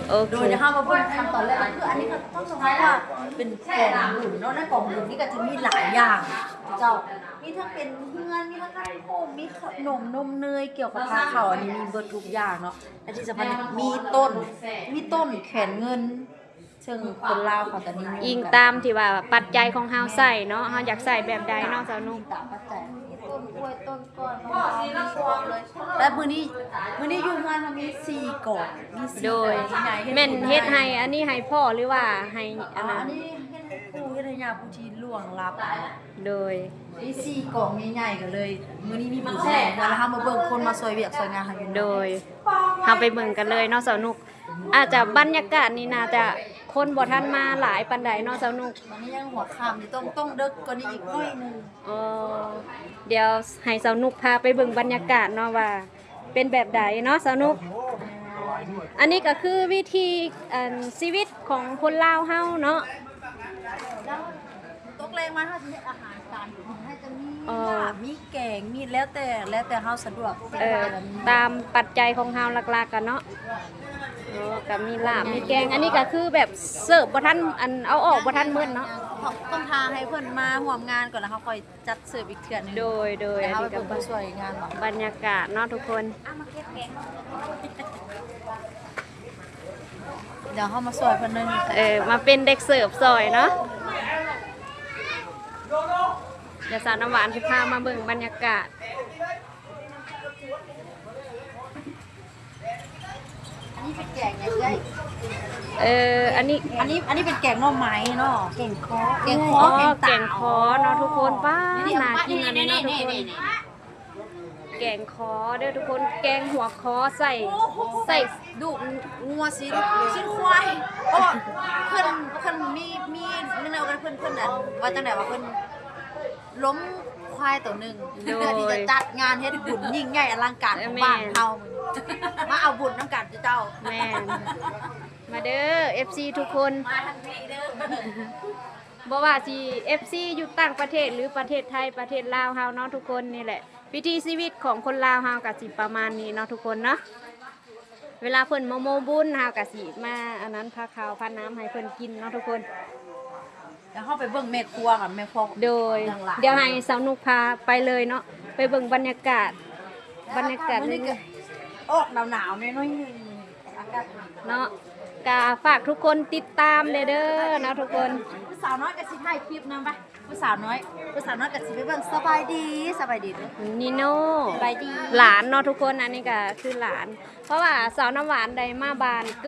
ໂອເຄ ໂດຍ ດຽວເຮົາມາເບິ່ງຂັ້ນຕອນແລກ ກໍຄືອັນນີ້ກໍຕ້ອງບອກວ່າເປັນກອງບຸນເນາະ ໃນກອງບຸນນີ້ກໍຈະມີຫຼາຍຢ່າງເຈົ້າ ມີທັງເປັນເຮືອນ ມີທັງຂະໜົມ ມີຂະໜົມນົມເນີຍ ກ່ຽວກັບພາເຂົ້າ ອັນນີ້ມີເບິດທຸກຢ່າງເນາະ ແລະທີ່ສຳຄັນມີຕົ້ນ ມີຕົ້ນແຂນເງິນ ເຊິ່ງຄົນລາວເຂົາຈະນິຍົມ ອີງຕາມທີ່ວ່າປັດໄຈຂອງເຮົາໃຊ້ເນາະ ເຮົາຢາກໃຊ້ແບບໃດເນາະ ສາວນຸກ ຕາມປັດໄຈ ມີຕົ້ນກ້ວຍ ຕົ້ນກ້ອຍ ມະມ່ວງ ມີຄົບເລີຍ ແລະມື້ນີ້ ມື້ນີ້ຢູ່ເຮືອນເຮົາມີສີ່ກອງ ມີສີ່ກອງ ໂດຍ ໃຫຍ່ ເຮັດ ແມ່ນເຮັດໃຫ້ອັນນີ້ໃຫ້ພໍ່ ຫຼືວ່າໃຫ້ອັນນັ້ນ ອັນນີ້ເຮັດໃຫ້ປູ່ ເຮັດໃຫ້ຍ່າ ຜູ້ທີ່ລ່ວງລັບ ໂດຍ ມີສີ່ກອງໃຫຍ່ໆ ກໍເລີຍ ມື້ນີ້ມີບຸນໃຫຍ່ ແລ້ວເຮົາມາເບິ່ງຄົນມາຊ່ອຍວຽກຊ່ອຍງານເຮົາຢູ່ ໂດຍ ເຮົາໄປເບິ່ງກັນເລີຍເນາະ ສາວນຸກ ອາດຈະບັນຍາກາດນີ້ໜ້າຈະຄົນບໍ່ທັນມາຫຼາຍປານໃດເນາະ ສາວນຸກ ວັນນີ້ຍັງຫົວຄ່ຳຢູ່ ຕ້ອງ ຕ້ອງເດິກກວ່ານີ້ອີກໜ້ອຍໜຶ່ງ ອໍ ດຽວໃຫ້ສາວນຸກພາໄປເບິ່ງບັນຍາກາດເນາະວ່າເປັນແບບໃດເນາະ ສາວນຸກ ອັນນີ້ກໍຄືວິຖີ ອັນ ຊີວິດຂອງຄົນລາວເຮົາເນາະ ຕົກແລງມາເຮົາຊິເຮັດອາຫານການກິນ ໃຫ້ຈະມີ ອໍ ລາບ ມີແກງ ມີ ແລ້ວແຕ່ ແລ້ວແຕ່ເຮົາສະດວກ ເອີ ຕາມປັດໄຈຂອງເຮົາຫຼັກໆ ກັນເນາະ ອໍ ກໍມີລາບ ມີແກງ ອັນນີ້ກໍຄືແບບເສີບບໍ່ທັນ ອັນ ເອົາອອກບໍ່ທັນໝົດເນາະ ຕ້ອງ ຕ້ອງຖ້າໃຫ້ເພິ່ນມາຮ່ວມງານກ່ອນ ແລ້ວເຮົາຄ່ອຍຈັດເສີບອີກເທື່ອໜຶ່ງ ໂດຍ ໂດຍ ອັນນີ້ກໍເປັນ ບັນຍາກາດເນາະທຸກຄົນ ດຽວເຮົາມາຊ່ອຍເພິ່ນໜ້ອຍໜຶ່ງ ເອີ ມາເປັນເດັກເສີບຊ່ອຍເນາະ ດຽວສາວນ້ຳຫວານຊິພາມາເບິ່ງບັນຍາກາດ ອັນນີ້ເປັນແກງຫຍັງເອື້ອຍ ເອີ ອັນນີ້ ອັນນີ້ ອັນນີ້ເປັນແກງໜໍ່ໄມ້ເນາະ ແກງຄໍ ແກງຄໍ ອໍ ແກງຄໍເນາະທຸກຄົນ ປ້າ ໜ້າກິນອັນນີ້ເນາະທຸກຄົນ ແກງຄໍເດີທຸກຄົນ ແກງຫົວຄໍໃສ່ ໃສ່ ດູກງົວ ຊີ້ນ ຊີ້ນຄວາຍ ເພາະວ່າເພິ່ນ ເພິ່ນມີ ມີ ເນື່ອງໃນວ່າເພິ່ນ ເພິ່ນ ເພິ່ນ ອັນ ວ່າຈັ່ງໃດວ່າເພິ່ນ ລົ້ມຄວາຍໂຕໜຶ່ງ ໂດຍ ເພື່ອທີ່ຈະຈັດງານເຮັດບຸນຍິ່ງໃຫຍ່ອະລັງການຂອງ ເອີ ແມ່ນ ບ້ານເຮົາ ມາເອົາບຸນນຳກັນເຈົ້າ ແມ່ນ ມາເດີ ເອັຟຊີ ທຸກຄົນ ມາທັງພີເດີ ບໍ່ວ່າຊິເອັຟຊີຢູ່ຕ່າງປະເທດ ຫຼື ປະເທດໄທ ປະເທດລາວເຮົາເນາະທຸກຄົນ ນີ້ແຫຼະ ວິຖີຊີວິດຂອງຄົນລາວເຮົາກໍຊິປະມານນີ້ເນາະທຸກຄົນເນາະ ເວລາເພິ່ນມາໂມບຸນ ເຮົາກະຊິມາອັນນັ້ນ ພາເຂົ້າພານ້ຳໃຫ້ເພິ່ນກິນເນາະທຸກຄົນ ດຽວເຮົາໄປເບິ່ງແມ່ຄົວກັນ ແມ່ຄົວ ໂດຍ ດຽວໃຫ້ສາວນຸກພາໄປເລີຍເນາະ ໄປເບິ່ງບັນຍາກາດ ບັນຍາກາດ ມື້ນີ້ກໍອອກໜາວໆ ໜ້ອຍໆ ອາກາດເນາະ ກະຝາກທຸກຄົນຕິດຕາມແດ່ເດີເນາະທຸກຄົນ ຜູ້ສາວນ້ອຍກໍຊິຖ່າຍຄລິບນຳໄປ ຜູ້ສາວນ້ອຍ ຜູ້ສາວນ້ອຍກໍຊິໄປເບິ່ງ ສະບາຍດີ ສະບາຍດີເດີ ນີໂນ່ ສະບາຍດີ ຫຼານເນາະທຸກຄົນ ອັນນີ້ກໍຄືຫຼານ ເພາະວ່າສາວນ້ຳຫວານໄດ້ມາບ້ານ